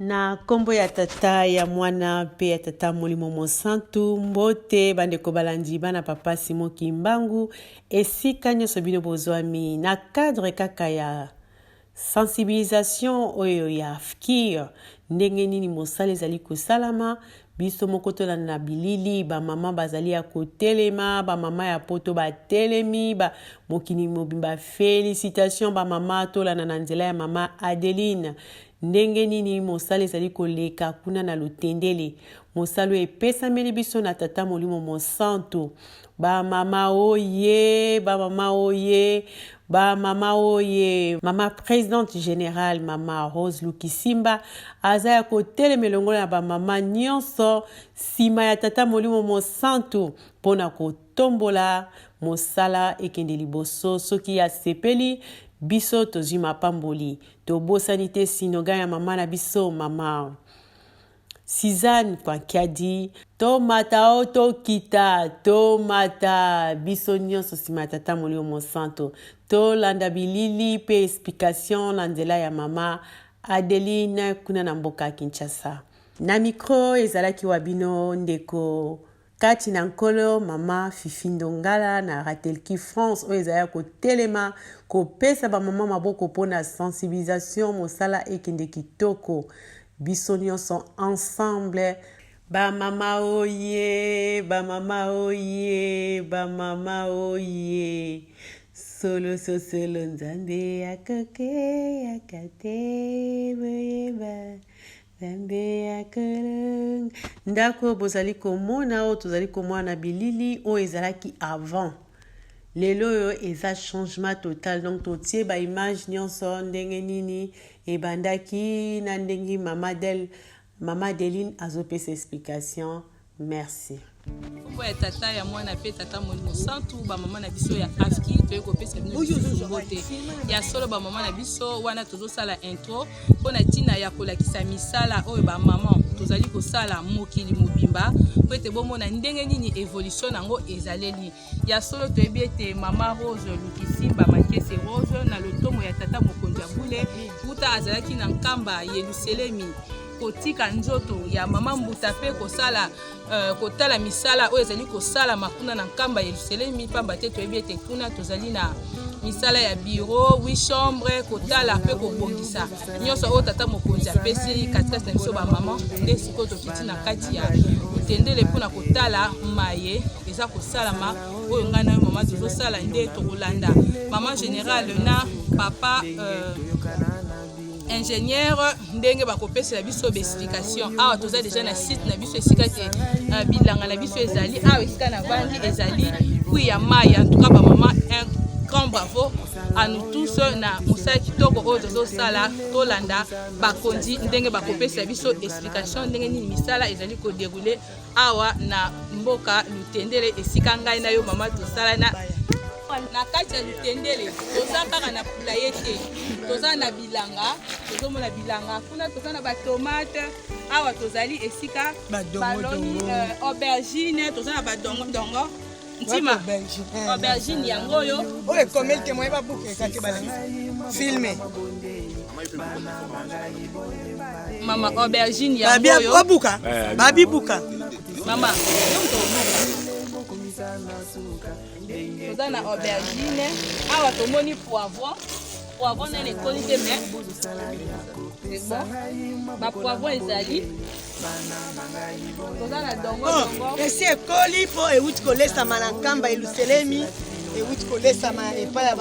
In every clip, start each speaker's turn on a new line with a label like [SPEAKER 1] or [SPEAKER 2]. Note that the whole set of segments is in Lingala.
[SPEAKER 1] Na nkombo ya Tata, ya Mwana mpe ya Tata Molimo Mosantu, mbote bandeko balandi bana Papa Simon Kimbangu, esika nyonso bino bozwami na cadre kaka ya sensibilisation oyo ya AFKIR, ndenge nini mosala ezali kosalama, biso moko tolanda na bilili, ba mama bazali ya kotelema, ba mama ya poto batelemi, ba mokili mobimba, felicitation ba mama, tolanda na nzela ya mama Adeline. Ndenge nini mosala ezali koleka kuna na Lutendele? Mosala oyo epesameli biso na Tata Molimo Mosantu. Ba mama oye, ba mama oye, ba mama oye. Mama presidente generale, mama Rose Lukisimba, aza ya kotelema elongo na ba mama nyonso nsima ya Tata Molimo Mosantu mpo na kotombola mosala ekende liboso. Soki asepeli, biso tozwi mapamboli. Tobosani te sinoga ya mama na biso mama Suzanne Kwankiadi. Tomata o tokita, tomata biso nyonso nsima ya Tata Molimo Mosanto. Tolanda bilili mpe explication na nzela ya mama Adeline kuna na mboka Kinshasa. Na micro ezalaki wa bino ndeko Kati na Nkolo, mama Fifi Ndongala na Ratelki France oyo ezali ya kotelema kopesa ba mama maboko mpo na sensibilisation mosala ekende kitoko biso nionso ensemble. Ba mama oye, ba mama oye, ba mama oye, solo sosolo Nzambe akokeyaka te boyeba. Nzambe ya kolonga. Ndako oyo bozali komona, oyo tozali komona na bilili, oyo ezalaki avant. Lelo oyo eza changement total. Donc totie ba image nyonso ndenge nini ebandaki na ndenge mama Del, mama Adeline azopesa explication. Merci.
[SPEAKER 2] Kombo ya tata ya mwana mpe tata molimo santu bamama na biso ya afki toyei kopesa bino lisusu mbote ya solo bamama na biso wana tozosala intro mpo na ntina ya kolakisa misala oyo bamama tozali kosala mokili mobimba mpo ete bomona ndenge nini evolution yango ezaleli ya solo toyebi ete mama rose lukisimba makese rose na lotomo ya tata mokonzi ya bule uta azalaki na nkamba yeluselemi kotika nzoto ya mama mbuta mpe kosala uh, kotala misala oyo ezali kosalama kuna na nkamba ya Yelusalemi, mpamba te toyebi ete kuna tozali na misala ya biro wi chambre kotala mpe kobongisa nyonso oyo tata mokonzi apesi katikati na biso bamama. Nde sikoyo tokiti na kati ya motendele mpo na kotala maye eza kosalama oyo ngai na yo mama tozosala, nde tokolanda mama generale na papa euh, ingénieur ndenge bakopesela biso baexplication. Awa toza deja na site na biso esika te euh, bilanga na biso ezali awa esika na vandi ezali pui ya mai. En tout cas bamama, un grand bravo à nous tous na mosala kitoko oyo tozosala. Tolanda bakonzi ndenge bakopesela biso explication ndenge nini misala ezali koderoule awa na mboka Lutendele, esika ngai na yo mama tosala na na kati ya Lutendele. Toza kaka na poulailler te, toza na bilanga, tozomona bilanga kuna, toza na batomate awa, tozali esika baloni euh, aubergine, toza na badongodongo ntima aubergine yango oyo
[SPEAKER 3] oyo ekomeli te moye babuka eza te balakisa filme
[SPEAKER 2] mama aubergine yango oyo
[SPEAKER 3] babuka eh, babibuka
[SPEAKER 2] mama yo moto obuka. Toza na aubergine awa, tomoni poivron. Poivron nani ekoli te, mais c'est bon, bapoivron ezali, toza na dongo
[SPEAKER 3] oh,
[SPEAKER 2] dongo
[SPEAKER 3] esi ekoli mpo ewuti kolesama na nkamba eluselemi, ewuti kolesama epai ya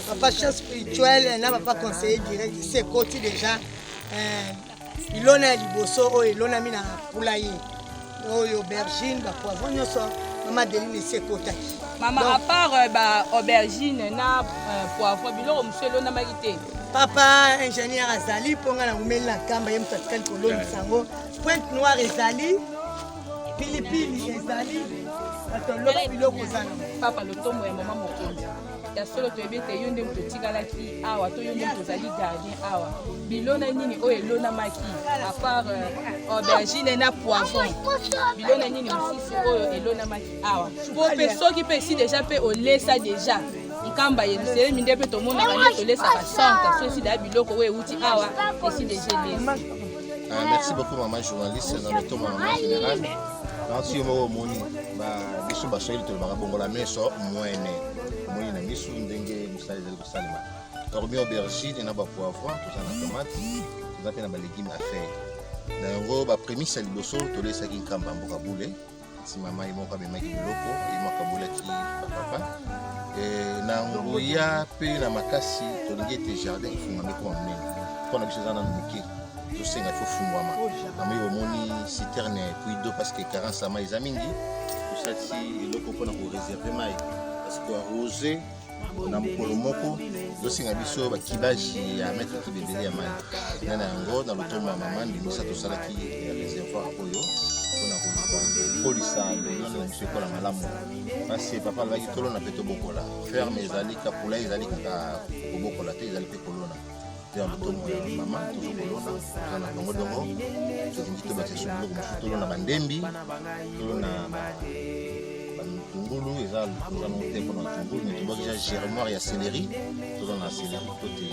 [SPEAKER 3] papa chef spirituel na papa conseiller direct. Esi ekoti deja eh, bilona ya liboso oyo elonami na poulailler oyo, aubergine, bapoivron nyonso, mama Adeline, esi ekotaki.
[SPEAKER 2] Mama, à part euh, ba aubergine na euh, poivron, biloko mosusu elonamaki te?
[SPEAKER 3] Papa ingénieur azali mpo ngai naumeli na nkamba, ye moto atikali kolongisa yango. Pointe noire ezali, pilipili ezali, bato aloba biloko oza na
[SPEAKER 2] papa lotomo ya mama mokonzi. Ya solo toyebi ete yo nde moto otikalaki awa to yo nde moto ozali gardien awa. Bilona nini oyo elonamaki à part euh, aubergine na poivron? Bilona nini mosusu oyo elonamaki awa? Po mpe soki mpe esi deja mpe olesa deja nkamba Yelusalemi, nde mpe tomonaka nde tolesaka centre so esi deja biloko oyo euti awa esi deja elesi.
[SPEAKER 4] Ah, merci beaucoup maman journaliste na lotomo maman général nanti yo moko omoni biso baswahili tolobaka bongola meso mwene omoni na misu ndenge mosala ezali kosalema hormi aubergine na bapoivron toza na tomate toza mpe na balegume affaire na yango bapremise ya liboso tolesaki nkamba mboka bule nsima mai moko amemaki biloko ye moko abolaki bapapa eh, na nguya mpe na makasi tolingi ete jardin efungwama ekoma monene mpo na biso eza nano moke tosenga ifo fungwama namoi omoni citerne puis d'eau parce que carence ya mai eza mingi tosalisi eloko mpona koreserve mai parce que arrose na mokolo moko tosenga biso bakibage ya mètre cube ebele ya mai nde na yango na lotomo ya mama ndimisa tosalaki réservoir oyo mpona kokolisa lolona na biso ekola malamu pasi papa alobaki tolona mpe tobokola ferme ezali kapula ezali kaka kobokola te ezali mpe kolona te ya lotomo ya mama tozo kolona toza na dongo dongo tolingi tobakisa so biloko mosusu tolona bandembi tolona tungulu eza eza nango te mpona tungulu mais tobwaki eza germoire ya céleri tolona céleri to te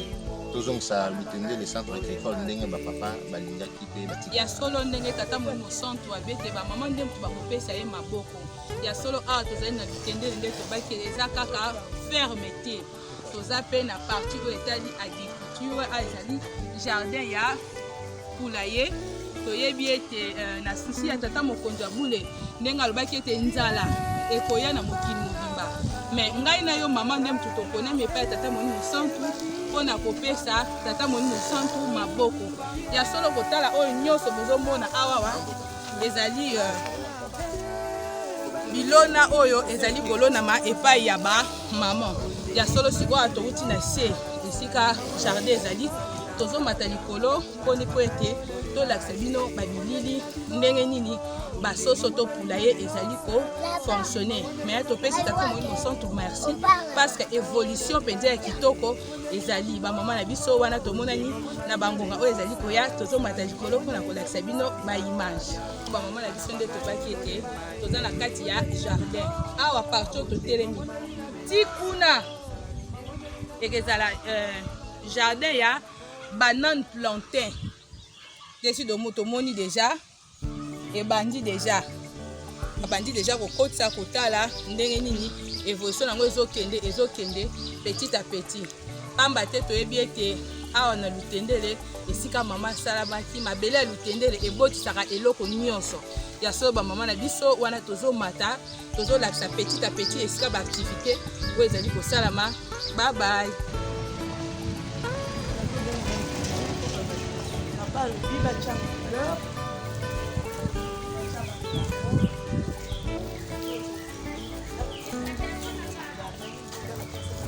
[SPEAKER 4] tozongisa lutendele centre agricole ndenge bapapa balingaki mpe batika
[SPEAKER 2] ya solo ndenge tata molimo santu abete bamama nde moto bakopesa ye maboko ya solo awa tozali na lutendele nde tobaki eza kaka ferme te toza mpe na partie oyo etali agriculture awa ezali jardin ya poulailler toyebi ete eh, na susi ya tata mokonzi ya bule ndenge alobaki ete nzala ekoya na mokili mobimba me ngai na yo mama nde motu toponami epai ya tata molimo santu mpo na kopesa tata molimo santu maboko ya solo kotala oyo nyonso bozomona awawa ezali eh, bilona oyo ezali kolonama epai ya ba mama ya solo sikoyo towuti na se esika jardin ezali tozomata likolo mponi mpo ete tolakisa bino babilili ndenge nini basoso to poulailler ezali kofonctionne mais topesi tata molimo santu merci parce que évolution mpenza ya kitoko ezali bamama na biso wana tomonani na bangonga oyo ezali koya tozomata likolo mpona kolakisa bino baimage bamama na biso nde tobaki ete toza na kati ya jardin awa parti oyo totelemi ti kuna ekezala euh, jardin ya banane plantain desi domo tomoni deja ebandi deja abandi deja kokotisa kotala ndenge nini evolution yango ezokende ezokende petit à petit pamba te toyebi ete awa na lutendele esika mama asalamaki mabele ya lutendele ebotisaka eloko nyonso ya solo bamama na biso wana tozomata tozolakisa petit à petit esika baaktivité oyo ezali kosalama babai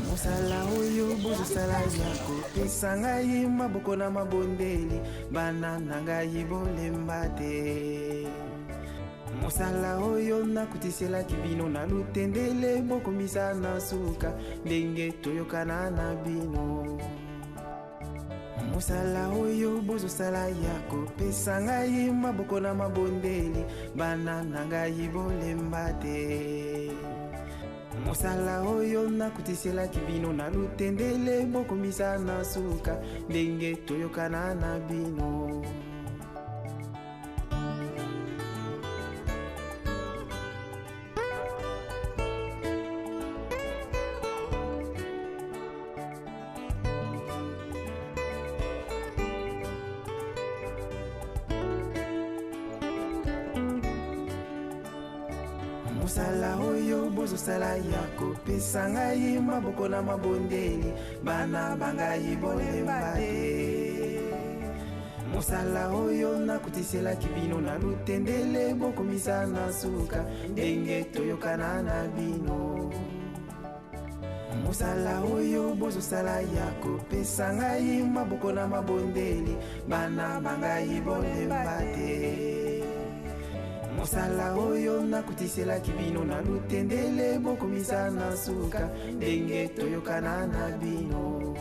[SPEAKER 5] mosala oyo bozosala ya kopesa ngai maboko na mabondeli bana na ngai bolemba te mosala oyo nakutiselaki bino na lutendele bokomisa na suka ndenge toyokana na bino mosala oyo bozosala ya kopesa ngai maboko na mabondeli bana na ngai bolemba te mosala oyo nakutiselaki bino na lutendele bokomisa na suka ndenge toyokana na bino mosala oyo bozosala ya kopesa ngai maboko na mabondeli bana bangai bolemba te mosala oyo nakutiselaki bino na lutendele bokomisa na suka ndenge toyokana na bino mosala oyo bozosala ya kopesa ngai maboko na mabondeli bana bangai bolemba te mosala oyo nakutiselaki bino na lutendele bokomisa na suka ndenge toyokana na bino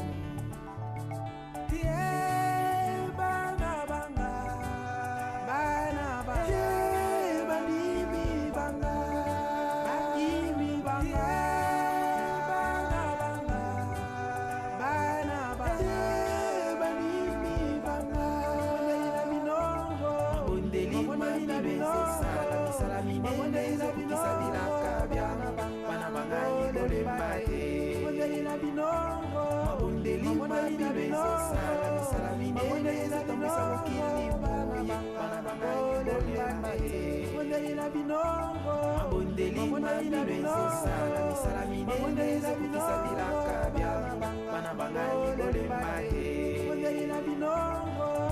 [SPEAKER 5] Mabondeli mabino ezosala misala minene ezotambwisa mokili boye bana bangai bolemba te. Mabondeli mabino ezosala misala minene ezokokisa bilaka byanga bana bangai bolemba te.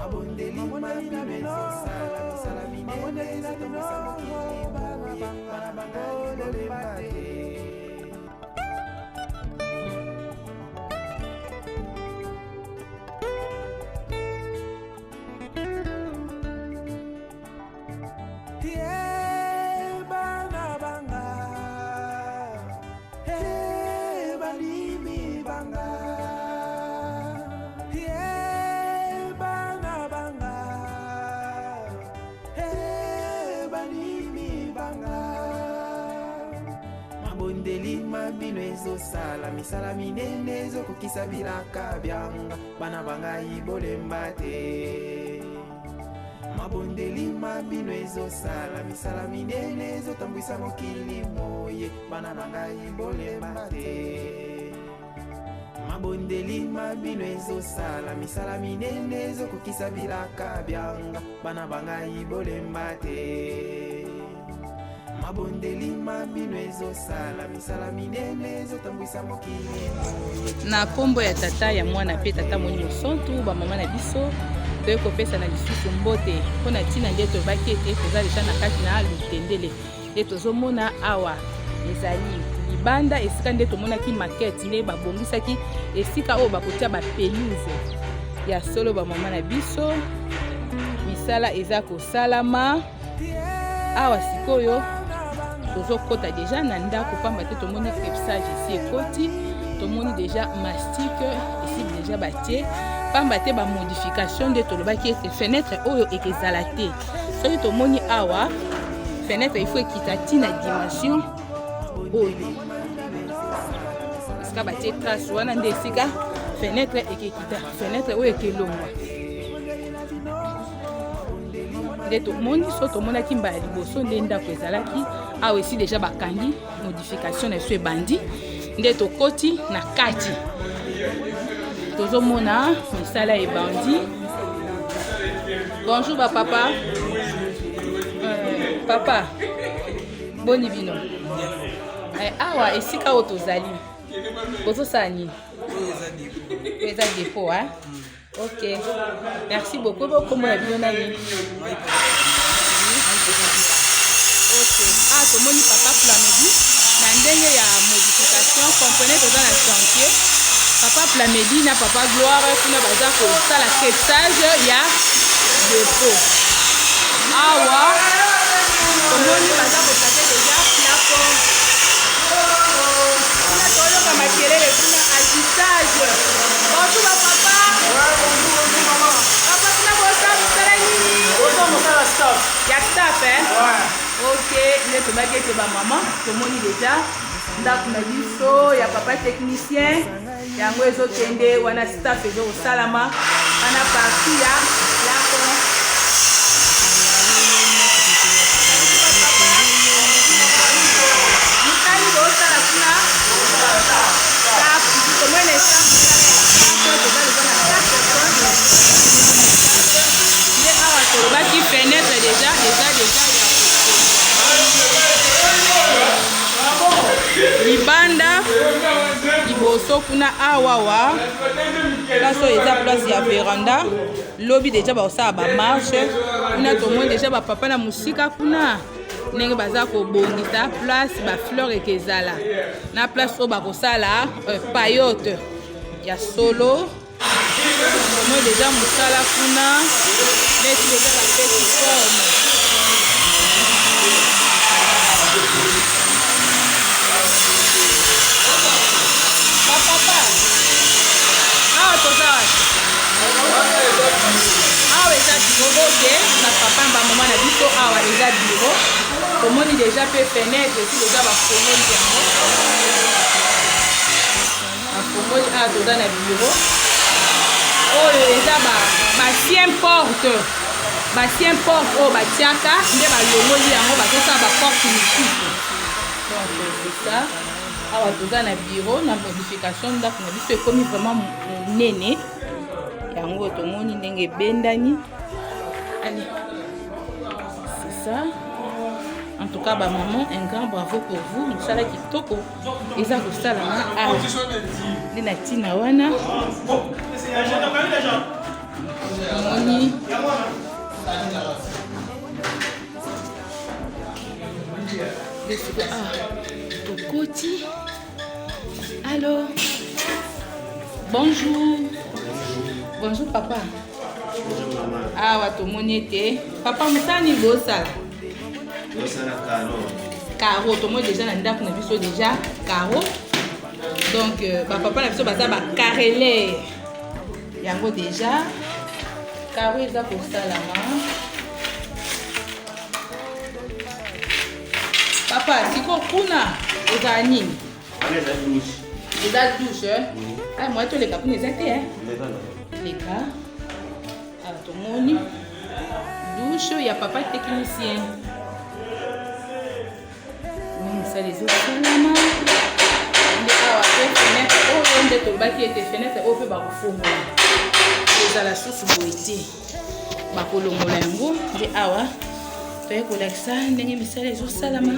[SPEAKER 5] Mabondeli mabino ezosala misala minene ezotambwisa mokili boye bana bangai bolemba te. Mabondeli mabino ezosala misala minene ezokokisa bilaka byanga bana bangai bolemba te. Mabondeli mabino ezosala misala minene ezotambwisa mokili moye bana na ngai bolemba te. Mabondeli mabino ezosala misala minene ezokokisa bilaka byanga bana bangai bolemba te. Mabondeli mabino ezosala misala minene ezotambwisa mokili
[SPEAKER 2] na nkombo ya tata ya mwana mpe tata Molimo Santu. Bamama na biso, toyei kopesa na lisusu mbote mpo na ntina nde tolobaki ete toza deja na kati na Lutendele. Nde tozomona awa ezali libanda, esika nde tomonaki maquette nde babongisaki esika oyo bakotia bapelouse. Ya solo, bamama na biso, misala eza kosalama awa. Sikoyo tozokɔta deja na ndako, pamba te tomoni crépissage esi ekoti, tomoni deja mastic esi deja batie, pamba te bamodification nde tolobaki ete fenêtre oyo ekezala te. Soki tomoni awa, fenêtre il faut ekita ntina dimension oyo esika batie trace wana, nde esika fenêtre ekekita, fenêtre oyo ekelongwa. Nde tomoni so tomonaki mbala liboso nde ndako ezalaki awa, esi deja bakangi, modification na biso ebandi. Nde tokoti na kati, tozomona misala ebandi. Bonjour bapapa. Papa, boni bino? Awa esika oyo tozali, bozosala nini? Eza dépôt, hein? Ok, merci beaucoup. Bokombo na bino nani? Ok, ah, tomoni papa Plamedi na ndenge ya modification. Comprenez, toza na chantier. Papa Plamedi na papa Gloire kuna baza kosala crépissage ya dépôt. Awa tomoni baza kosate deja plafond. Kuna toyoka makelele kuna, ajustage. Bonjour bapapa. Papa, kuna bosala mosala nini? Ya staff, eh? Ok, nde tobaki ete bamama, tomoni deja ndako na biso ya papa technicien, yango ezokende wana, staff ezokosalama wana, partie ya plafond. Mosali bosala kuna staff, tomoni staff, toza deja na staff. Nde awa tolobaki fenêtre deja eza deja ya libanda. Liboso kuna awawa, place oyo eza place ya veranda. Lobi deja bakosala bamarche kuna. Tomoni deja bapapa na mosika kuna ndenge baza kobongisa place, bafleur ekezala na place oyo bakosala paillote. Ya solo, tomoni deja mosala kuna neti deja bapesi forme. Bapapa, awa toza wapi? Awa eza bureau. Ok, na papa, bamama na biso, awa eza bureau. Tomoni deja mpe fenêtre esi deja bafongoli yango, bafongoli. Awa toza na bureau. Oyo eza baancien porte, baancien porte oyo batiaka nde balongoli yango, bazosala baporte misusu. Donc c'est ça. Awa toza na bureau na modification, ndako na biso ekomi vraiment monene. Yango tomoni ndenge ebendani. Allez, c'est ça. En tout cas, ba maman, un grand bravo pour vous. Mosala kitoko eza kosalama awa nde na ntina wana omoni Lesiko ah, tokoti. Allo. Bonjour. Bonjour papa. Awa tomoni ete papa mosala nini bosala?
[SPEAKER 6] Bosala karo.
[SPEAKER 2] Karo tomoni deja na ndako na biso deja karo. Donc euh, ba papa na biso baza ba carreleur. Yango deja karo eza kosalama. Papa, siko kuna ezala nini?
[SPEAKER 6] Wana eza douche.
[SPEAKER 2] Eza douche, eh? Ah, moi toleka kuna eza te, eh? Leka. Ah, tomoni douche ya papa technicien. Mosala ezosalama nde awa pe fenêtre oyo nde tolobaki ete fenêtre oyo mpe bakofongola ezala susu boye te. Bakolongola yango nde awa toye kolakisa ndenge misala ezosalama.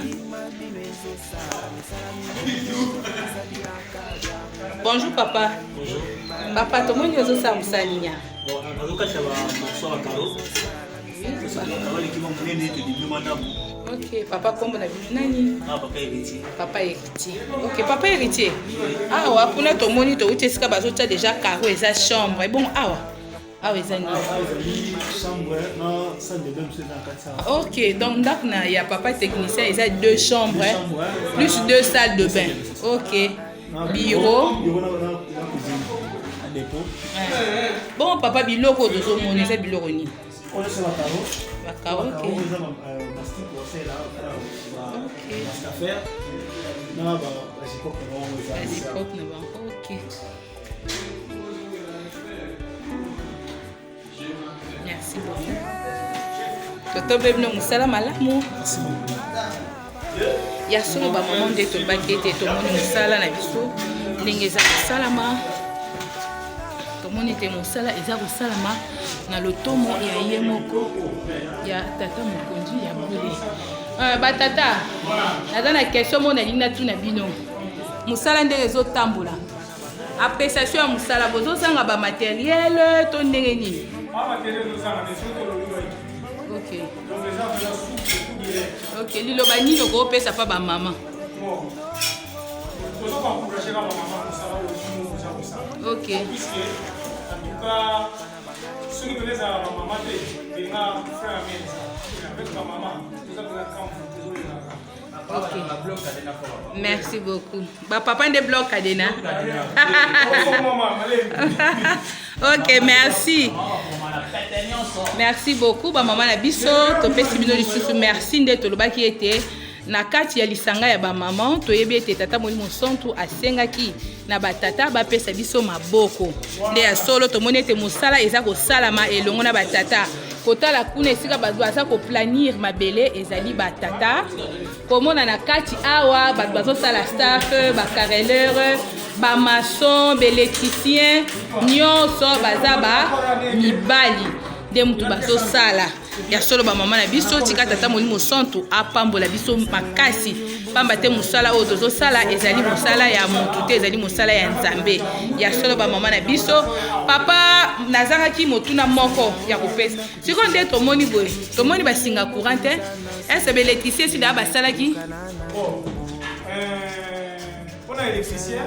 [SPEAKER 2] Bonjour papa.
[SPEAKER 6] Bonjour.
[SPEAKER 2] Papa, tomoni ozosala mosala nini awa?
[SPEAKER 6] Nazokatisa bamorso ya bakaro.
[SPEAKER 2] Ok, papa kombo na bino nani?
[SPEAKER 6] Ah, papa héritier.
[SPEAKER 2] Papa héritier. Ok, papa héritier. Awa kuna tomoni touti esika bazotia déjà carreau eza chambre. Ebongo awa awa eza nini? Ok, donc ndako na ya papa technicien eza deux chambres, deux chambres plus deux salles de bain. Ok. Bureau. Bon papa biloko tozomona eza biloko nini? Bakaro, ok. Bazipoke na bango, ok. Merci beaucoup. Totobe bino mosala malamu. Ya solo bamama nde tolobaki ete tomoni mosala na biso ndenge eza kosalama. Tomoni ete mosala eza kosalama na lotomo ya ye moko ya tata mokonzi ya bule. Uh, batata, naza na question moko nalingi natuna bino. Mosala ndenge ezotambola, appréciation ya mosala, bozozanga ba matériel to ndenge nini? Ok. Ok, liloba nini okopesa pa ba mama? Ok.
[SPEAKER 7] En tout cas, soki mpenza ezalaka bamama te, mpenga frère ya mene eza avec bamama toza mpenza kamfu tozolelaka.
[SPEAKER 2] Ok. Merci beaucoup. Ba papa nde bloc cadena. Ok, merci. Merci beaucoup ba mama na biso, topesi bino lisusu merci nde tolobaki ete na kati ya lisanga ya ba mama toyebi ete tata Molimo Santu asengaki na batata bapesa biso maboko. Nde ya solo tomoni ete mosala eza kosalama elongo na batata. Kotala kuna esika bato baza koplanir mabele ezali batata. Komona na kati awa bato bazosala staff, bacarreleur, bamaçon, baélectricien, nyonso baza ba mibali nde mutu bazosala. Ya solo bamama na biso, tika tata Molimo Santu apambola biso makasi, pamba te mosala oyo tozosala ezali mosala ya motu te, ezali mosala ya Nzambe. Ya solo bamama na biso. Papa, nazangaki motuna moko ya kopesa. Sikoyo nde tomoni boye, tomoni basinga courant te, ese ba électricien esi daa basalaki?
[SPEAKER 7] Bon, mpona électricien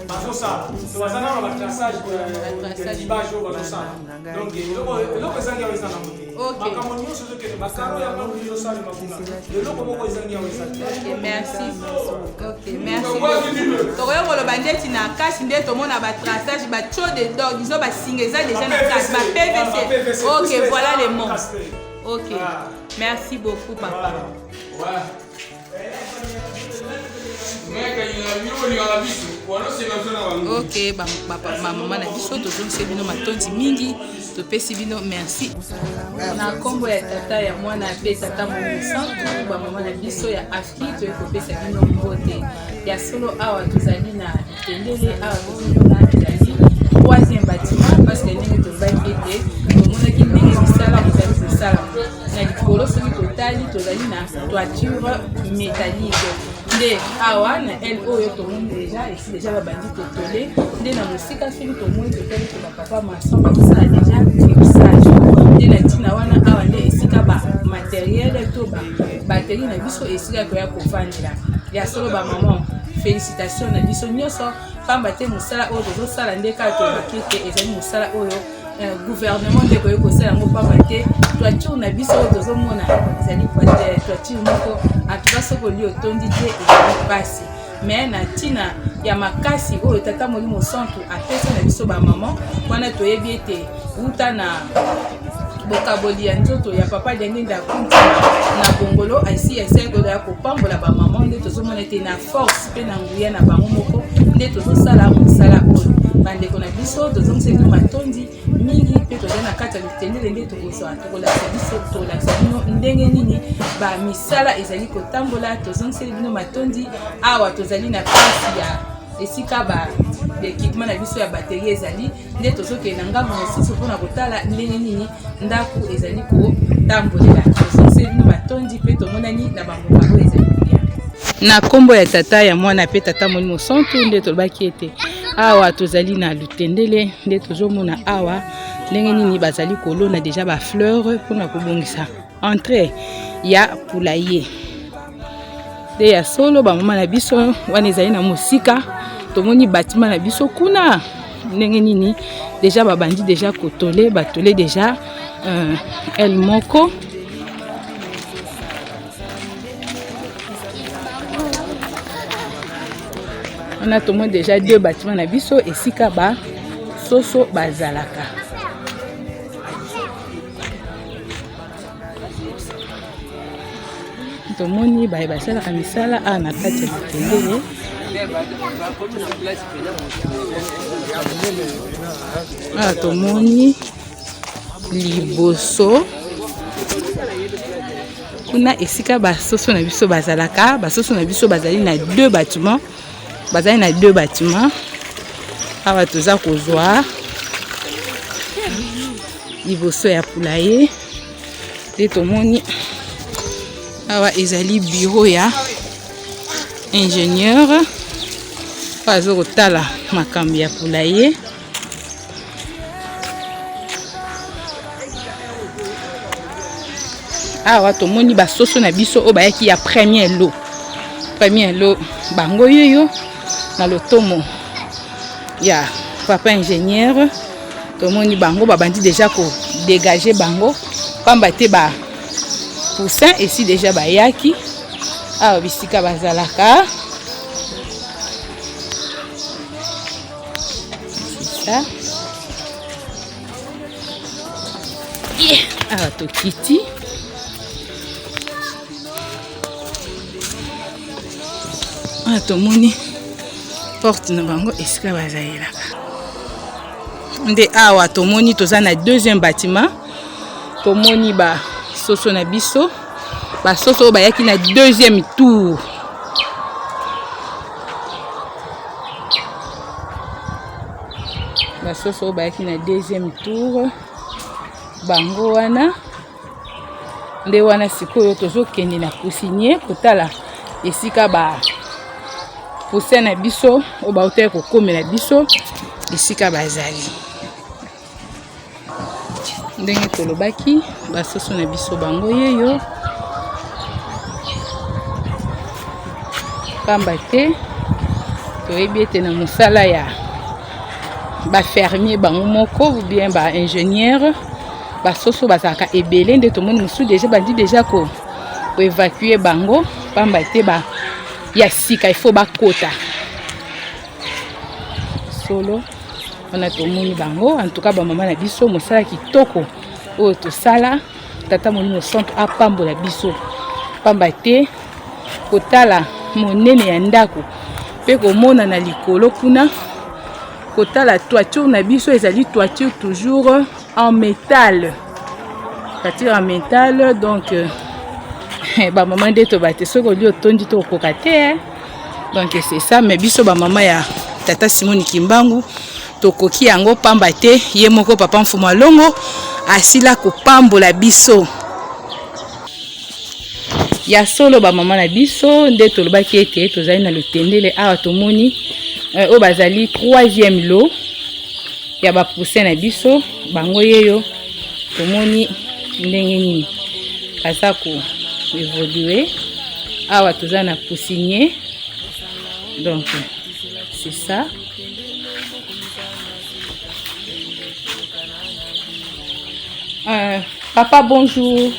[SPEAKER 7] bazosala, to baza nano batraçage ya libage oyo bazosala. Donc eloko ezangi awa eza nango te. Makambo nyonso ezokende, bakaro yango ezosalema kuna, eloko moko ezangi awa eza te.
[SPEAKER 2] Ok, merci. Ok, merci. Tokoki koloba ndeti na kasi nde tomona batraçage batio de dor, disons basinga eza déjà na kasi ba PVC. Ok, voilà les mots. Ok, merci beaucoup papa. Ok, bamama na biso, tozongisi bino matondi mingi, topesi bino merci na nkombo ya tata ya mwana mpe tata Molimo Santu. Bamama na biso ya Afki, toyei kopesa bino mbote. Ya solo awa tozali na Tendele, awa tozomona ezali troisième bâtiment parce que ndenge tolobaki ete tomonaki ndenge misala ezali kosalama na likolo. Soki totali, tozali na toiture métallique. Nde awa na aile oyo tomoni déjà esi déjà babandi kotole. Nde na mosika, soki tomoni, totali te, bapapa maçon bakosala déjà fixage. Nde na ntina wana, awa nde esika ba matériel to ba batterie na biso esika koya kovandela. Ya solo, bamama, félicitation na biso nyonso, pamba te mosala oyo tozosala nde kaka tolobaki ete ezali mosala oyo gouvernement nde koyei kosala yango, pamba te toiture na biso oyo tozomona ezali toiture moko antuka soki olie otondi te, ezali mpasi. Mais na ntina ya makasi oyo Tata Molimo Santu apesa na biso bamama wana, toyebi ete wuta na bokaboli ya nzoto ya Papa Diangenda Kunti na Bongolo, asi esali ya kopambola bamama. Nde tozomona ete na force mpe na nguya na bango moko nde tozosala mosala oyo. Bandeko na biso, tozongisa bino matondi mingi. Mpe tozali na kati ya Lutendele, nde tokozwa, tokolakisa biso, tokolakisa bino ndenge nini bamisala ezali kotambola. Tozongiseli bino matondi. Awa tozali na place ya esika ba équipement na biso ya batterie ezali. Nde tozokende na ngambo mosusu mpona kotala ndenge nini ndako ezali kotambolela. Tozongiseli bino matondi mpe tomonani na bangonga oyo ezali koya. Na nkombo ya Tata, ya Mwana mpe Tata Molimo Santu. Nde tolobaki ete awa tozali na Lutendele, nde tozomona awa ndenge nini bazali kolona déjà bafleur mpona kobongisa entrée ya poulailler. Nde ya solo, bamama na biso, wana ezali na mosika, tomoni bâtiment na biso kuna, ndenge nini déjà babandi déjà kotole, batole déjà aile moko. Wana tomoni déjà deux bâtiment na biso esika basoso bazalaka. Tomoni baye basalaka misala awa na kati ya Lutendele. Awa tomoni liboso kuna esika basoso na biso bazalaka. Basoso na biso bazali na deux bâtiment, bazali na deux bâtiment. Awa toza kozwa liboso ya poulailler. Nde tomoni awa ezali bureau ya ingénieur oyo aza kotala makambo ya poulailler. Awa tomoni basoso na biso oyo bayaki ya premier lot. Premier lot bango yoyo na lotomo ya papa ingénieur. Tomoni bango babandi déjà kodégager bango, pamba te ba poussin esi déjà bayaki awa bisika bazalaka. C'est ça. Awa tokiti. Awa tomoni porte na bango esika bazalelaka. Nde awa tomoni toza na deuxième bâtiment. Tomoni basoso na biso, basoso oyo bayaki na deuxième tour. Basoso oyo bayaki na deuxième tour, bango wana. Nde wana sikoyo tozokende na poussinier kotala esika ba poussin na biso oyo bautaki kokomela biso esika bazali. Ndenge tolobaki, basoso na biso bango yeyo, pamba te toyebi ete na mosala ya bafermier bango moko ou bien baingénieur, basoso bazalaka ebele. Nde tomoni mosusu déjà bandi déjà koévacuer bango, pamba te ba ya sika ifo bakota. Solo wana tomoni bango. En tout cas, bamama na biso, mosala kitoko oyo tosala, Tata Molimo Santu apambola biso, pamba te kotala monene ya ndako mpe komona na likolo kuna, kotala toiture na biso, ezali toiture toujours en métal, toiture en métal. Donc bamama, nde toba te soki olie otondi, tokokoka te. Donc c'est ça, mais biso ba mama ya tata Simoni Kimbangu tokoki yango pamba te, ye moko papa Mfumu Alongo asila kopambola biso. Ya solo ba mama na biso nde tolobaki ete tozali na lutendele awa, tomoni oyo bazali troisième lot ya ba poussin na biso, bango yeyo tomoni ndenge nini baza ko évoluer. Awa toza na poussinier, donc c'est ça. Papa, bonjour.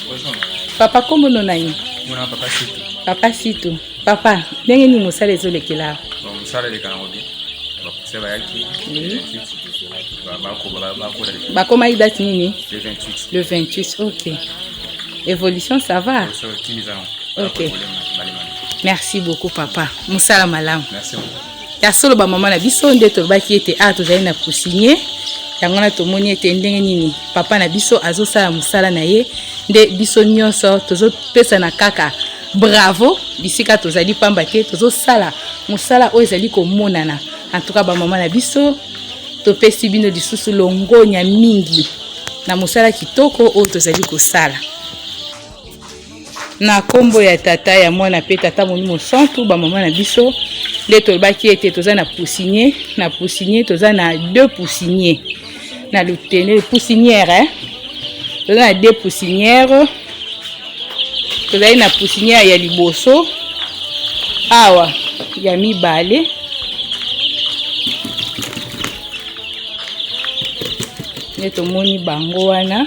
[SPEAKER 8] Bonjour.
[SPEAKER 2] Papa, kombo no nani?
[SPEAKER 8] Mona papa Situ.
[SPEAKER 2] Papa Situ. Papa, ndenge nini mosala ezolekela?
[SPEAKER 8] Bon, mosala eleka nango bien. Bakuse bayaki.
[SPEAKER 2] Oui.
[SPEAKER 8] 28.
[SPEAKER 2] Bakomaki date nini?
[SPEAKER 8] Le 28.
[SPEAKER 2] Le 28, ok. Évolution, ça va? Ok. Merci beaucoup, papa. Mosala malamu.
[SPEAKER 8] Merci.
[SPEAKER 2] Ya solo ba mama na biso nde tolobaki ete awa tozali na poussinier, yango wana tomoni ete ndenge nini papa na biso azosala mosala na ye, nde biso nyonso tozopesana kaka bravo bisika tozali, pamba te tozosala mosala oyo ezali komonana. En tout cas ba mama na biso topesi bino lisusu longonya mingi na mosala kitoko oyo tozali kosala. Na kombo ya tata ya mwana pe tata molimo santu, ba mama na biso nde tolobaki ete toza na poussinier, na poussinier toza na deux poussiniers na lutene poussinière, hein? Toza na deux poussinières, tozali na poussinière ya liboso awa ya mibale, nde tomoni bango wana.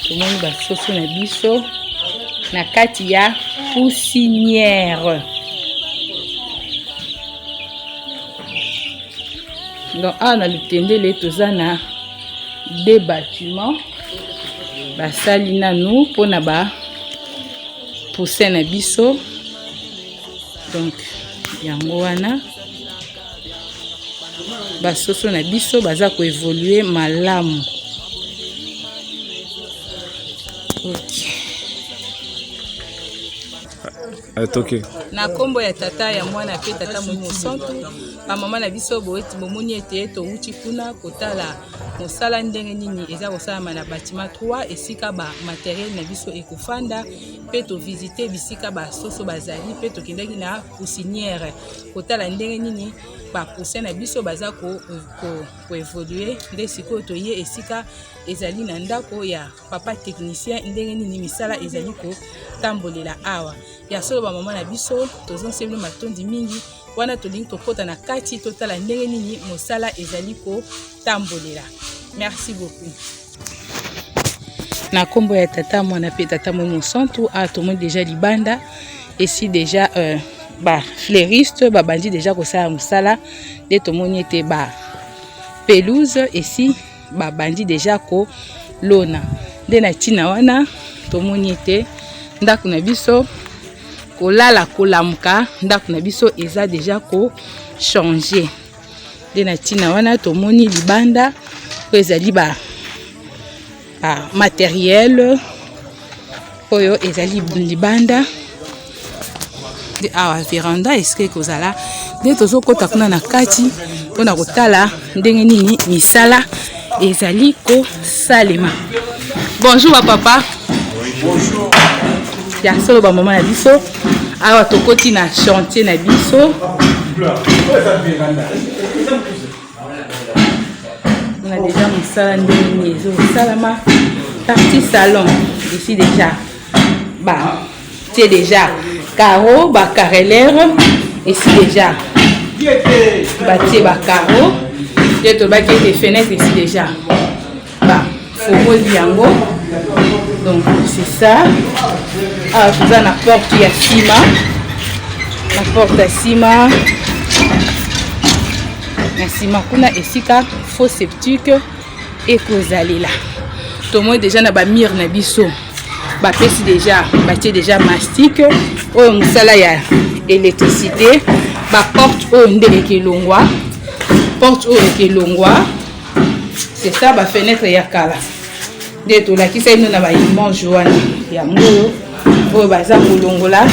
[SPEAKER 2] Tomoni basoso na biso na kati ya poussinière. Donc awa na lutendele toza na deux bâtiments basali nanu mpona ba poussin na biso. Donc yango wana basoso na biso baza koevolue malamu. Ok.
[SPEAKER 8] Atoke.
[SPEAKER 2] Na kombo ya tata ya mwana pe tata molimo santu, ba mama na biso boeti bomoni ete towuti kuna kotala mosala ndenge nini eza kosalama na bâtiment 3 esika ba materiel na biso ekofanda, pe tovisite bisika ba soso bazali, pe tokendaki na poussinière kotala ndenge nini ba poussin na biso baza koevolue. Nde sikoyo toye esika ezali na ndako ya papa technicien, ndenge nini misala ezali kotambolela awa. Ya solo ba mama na biso tozongisi bino matondi mingi wana tolingi tokota na kati totala ndenge nini mosala ezali kotambolela. Merci beaucoup. Na kombo ya tata mwana pe tata molimo santu, awa tomoni deja libanda esi deja ba fleuriste babandi deja kosala mosala, nde tomoni ete ba pelouse esi babandi deja kolona. Nde na ntina wana tomoni ete ndako na biso kolala kolamuka, ndako na biso eza deja ko changer. Nde na ntina wana tomoni libanda oyo ezali ba materiel oyo ezali libanda. Nde awa veranda esika ekozala, nde tozokota kuna na kati mpona kotala ndenge nini misala ezali kosalema. Bonjour ba papa.
[SPEAKER 8] Bonjour.
[SPEAKER 2] Ya solo ba mama na biso awa tokoti na chantier na biso. On a déjà mosala ndenge nini ezosalama. Partie salon ici déjà ba tie déjà carreau ba carreleur ici déjà ba tie ba carreau, nde tolobaki ete fenêtre ici déjà ba fongoli yango. Donc c'est ça. Awa toza na porte ya nsima, na porte ya nsima, na nsima kuna esika faux septique ekozalela. Tomoni déjà na ba mur na biso bapesi déjà, batie déjà mastic oyo mosala ya électricité. Ba porte oyo nde ekelongwa, porte oyo ekelongwa. C'est ça ba fenêtre ya kala nde tolakisa bino na ba image wana yango oyo oyo baza kolongola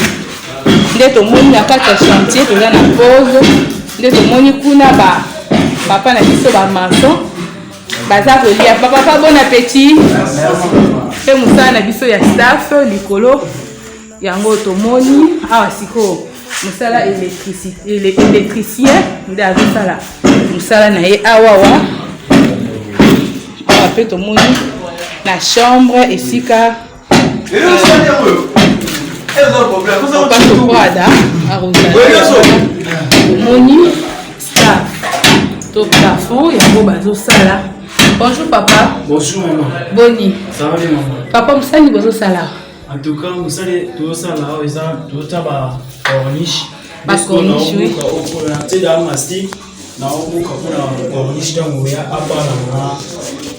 [SPEAKER 2] nde tomoni na kati ya chantier toza na pause nde tomoni kuna ba papa na biso ba maçon baza kolia papa bon appétit mpe mosala na biso ya staff likolo yango tomoni awa sikoyo mosala électricien nde azosala mosala na ye awawa awa mpe tomoni na chambre esika papa soprada akozala tomoni staff to plafond yango bazosala. Bonjour papa.
[SPEAKER 7] Bonjour maman.
[SPEAKER 2] Boni.
[SPEAKER 7] Ça va bien maman.
[SPEAKER 2] Papa mosali bozosala.
[SPEAKER 7] En tout cas mosali tozosala awa eza tozotya ba corniche.
[SPEAKER 2] Ba corniche oui.
[SPEAKER 7] Okola te da mastic na obuka mpona corniche ntango oya abana na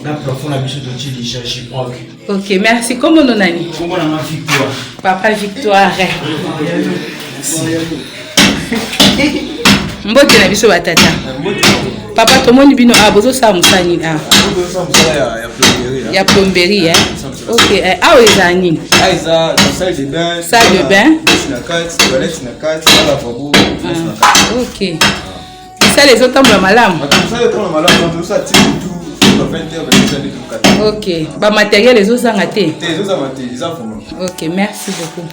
[SPEAKER 7] na plafond na biso totie déjà gyproc.
[SPEAKER 2] Ok, merci. Kombo no nani?
[SPEAKER 7] Kombo na nga Victoire.
[SPEAKER 2] Papa Victoire. Mbote na biso batata. Papa tomoni bino awa bozosala mosala nini awa? Ya plomberie. Eh? Ok, eh, awa ezala nini?
[SPEAKER 9] Eza salle de bain.
[SPEAKER 2] Salle de bain.
[SPEAKER 9] Douche na kati, toilette na kati, na lavabo, douche na kati.
[SPEAKER 2] Ok. Misala ezotambola malamu.
[SPEAKER 9] Misala ezotambola malamu, tozosala ti butu ba 20h ba 20h tokata.
[SPEAKER 2] Ok, ba matériel ezozanga te.
[SPEAKER 9] Te ezozanga te, eza vraiment.
[SPEAKER 2] Ok, merci beaucoup.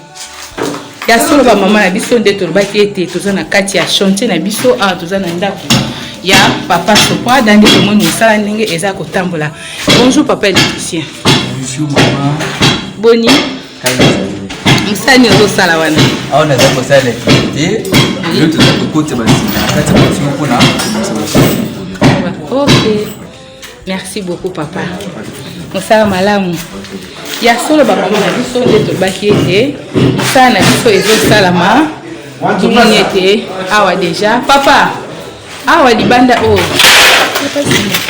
[SPEAKER 2] Ya solo ba mama na biso nde tolobaki ete toza na kati ya chantier na biso awa toza na ndako ya papa Soprada nde tomoni mosala ndenge eza kotambola. Bonjour papa électricien.
[SPEAKER 10] Bonjour mama.
[SPEAKER 2] Boni? Mosala nini ozosala wana?
[SPEAKER 10] Awa naza kosala électricité. Lelo toza kokotisa basinga na kati ya batio mpona kobongisa mosala.
[SPEAKER 2] Ok. Merci beaucoup papa. Mosala malamu. Ya solo bamama na biso nde tolobaki ete mosala na biso ezosalama tomoni ete awa deja papa awa libanda oyo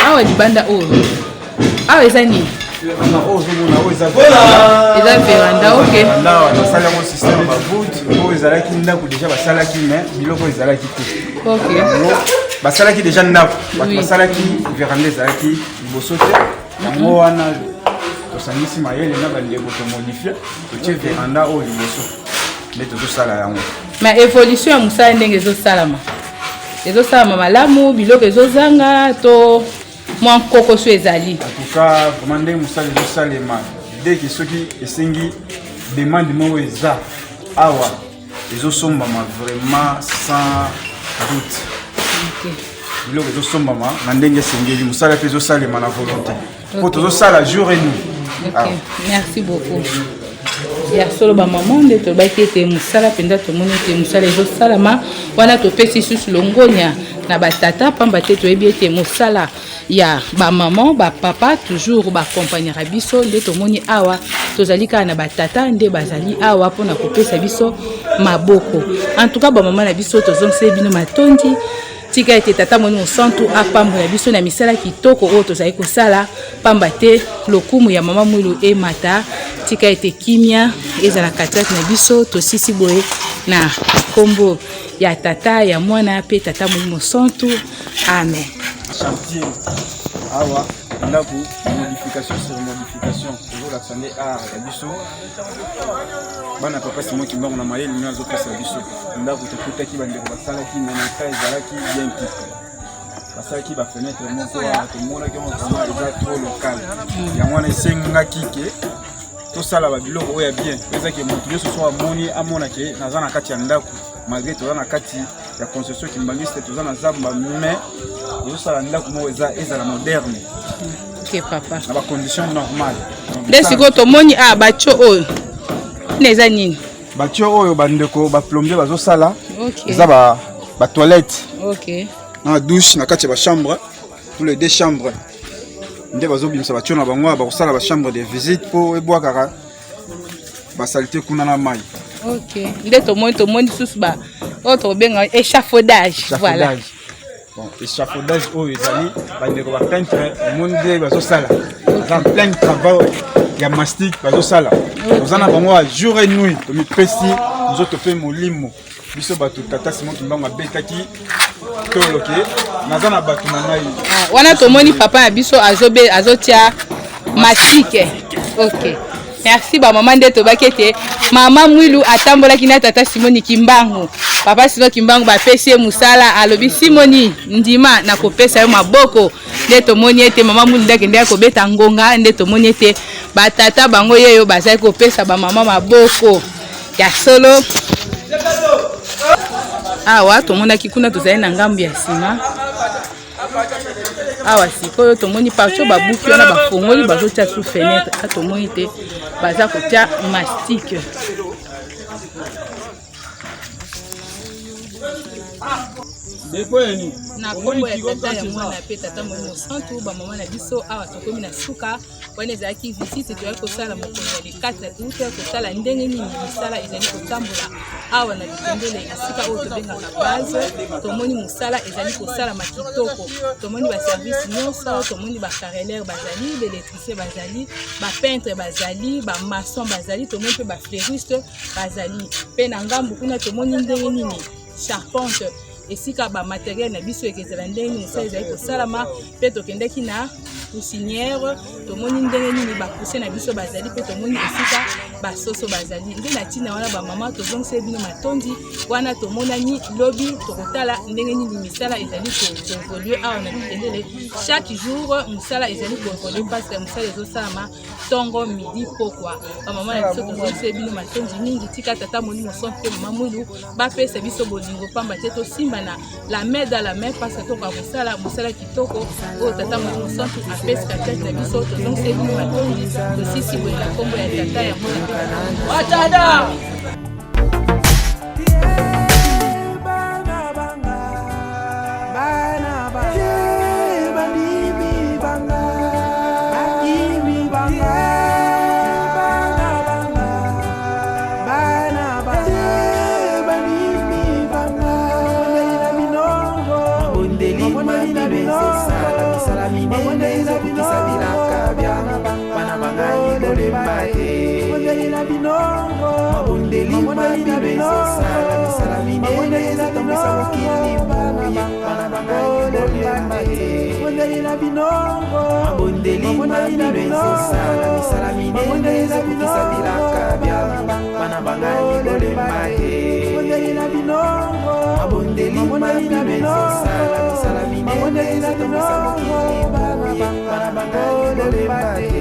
[SPEAKER 2] awa libanda oyo awa eza nini eza veranda ok
[SPEAKER 9] basali yango système ba voûte oyo ezalaki ndako deja basalaki mais biloko ezalaki te basalaki deja ndako bato basalaki veranda ezalaki liboso te yango wana tosangisi mayele na bandeko tomodifie totie veranda oyo liboso nde tozosala yango.
[SPEAKER 2] Mais évolution ya mosala ndenge ezosalama ezosalama malamu, biloko ezozanga to mwa nkokoso ezali?
[SPEAKER 9] En tout cas vraiment ndenge mosala ezosalema dès que soki esengi demande moko eza awa ezosombama vraiment sans doute. Biloko ezosombama na ndenge esengeli, mosala mpe ezosalema na volonté mpo tozosala jour et nuit.
[SPEAKER 2] Ok, merci beaucoup. Ya solo bamama nde tolobaki ete mosala mpenza tomoni ete mosala ezosalama wana topesi susu longonya na batata pamba te toyebi ete mosala ya bamama bapapa toujours bakompagnaka biso nde tomoni awa tozali kaka na batata nde bazali awa mpona kopesa biso maboko. En tout cas bamama na biso tozongiseli bino matondi. Tika ete Tata Molimo Santu apambola biso na misala kitoko oyo tozali kosala, pamba te lokumu ya Mama Mwilu emata. Tika ete kimia ezala katikati na biso. Tosisi boye na kombo ya Tata, ya Mwana pe Tata Molimo Santu. Amen.
[SPEAKER 9] Chantier awa ndako modification sur modification tozolakisa nde art ya biso bana papa Simon Kimbangu na mayele nini azopesa biso ndako tokutaki bandeko basalaki me na ta ezalaki bien te basalaki bafenetre moko wana tomonaki yango vraiment eza trop local yango wana esengaki ke tosala babiloko oyo ya bien eza ke moto nyonso so amoni amona ke naza na kati ya ndako malgré toza na kati ya concession kimbangiste toza na zamba mais tozosala ndako moko eza ezala moderne.
[SPEAKER 2] Ok papa.
[SPEAKER 9] Na ba condition normale.
[SPEAKER 2] Nde sikoyo tomoni ah batio oyo nini eza nini?
[SPEAKER 9] Batio oyo bandeko ba plombier bazosala
[SPEAKER 2] okay.
[SPEAKER 9] Eza ba, ba toilette.
[SPEAKER 2] Ok.
[SPEAKER 9] Na douche na kati ya ba chambre, tous les deux chambres. Nde bazobimisa batio na bango bakosala ba chambre de visite mpo ebwakaka basalite kuna na mai.
[SPEAKER 2] Ok. Nde tomoni tomoni susu ba oyo tokobenga échafaudage. Voilà.
[SPEAKER 9] Bon, échafaudage oyo ezali bandeko ba peintre omoni nde bazosala baza en plein travail ya mastic bazosala toza na bango ya jour et nuit tomipesi nzoto mpe molimo biso bato tata Simon Kimbangu abetaki Toloke naza na bato na ngai.
[SPEAKER 2] Ah, wana tomoni papa na biso azobe azotia masike. Ok. Merci ba mama nde tobaki ete mama Mwilu atambolaki na tata Simoni Kimbangu. Papa Simon Kimbangu bapesi ye mosala, alobi Simoni ndima nakopesa yo maboko. Nde tomoni ete mama Mwilu nde akendeki kobeta ngonga, nde tomoni ete batata bango yeyo bazali kopesa bamama maboko ya solo. Awa tomonaki kuna tozali na ngambo ya nsima. Awa sikoyo tomoni partout babuki wana bafongoli bazotia sous fenêtre, a tomoni te baza kotia mastique. Na nkombo ya tata ya mwana mpe tata molimo santu, bamama na biso awa tokomi na suka. Wana ezalaki visite toyaki kosala mokolo ya le 4 août, kotala ndenge nini misala ezali kotambola awa na Lutendele, esika oyo tobengaka base. Tomoni mosala ezali kosalama kitoko, tomoni baservice nyonso, tomoni bacarreleur bazali, baélectricien bazali, bapeintre bazali, bamaçon bazali, tomoni mpe bafleuriste bazali. Mpe na ngambo kuna tomoni ndenge nini charpente esika ba materiel na biso ekezala ndenge nini mosala ezali kosalama. Mpe tokendaki na poussinière, tomoni ndenge nini bapoussin na biso bazali, mpe tomoni esika basoso bazali. Nde na ntina wana bamama tozongiseli bino matondi. Wana tomonani lobi, tokotala ndenge nini misala ezali koevolue awa na Lutendele. Chaque jour mosala ezali koevolue parce que mosala ezosalama tongo, midi, pokwa. Bamama na biso tozongiseli bino matondi mingi. Tika tata Molimo Santu mpe mama Mwilu bapesa biso bolingo, pamba te tosimbana la main dans la main, parce que tokoka kosala mosala kitoko oyo tata Molimo Santu apesi kati na biso. Tozongiseli bino matondi, tosisi boye na nkombo ya tata ya mwana.
[SPEAKER 5] Mabondeli mabino ezosala misala minene ezokokisa bilaka bia bana bangai bolemba te. Mabondeli mabino ezosala misala minene ezotambwisa mokili boye bana bangai bolemba te.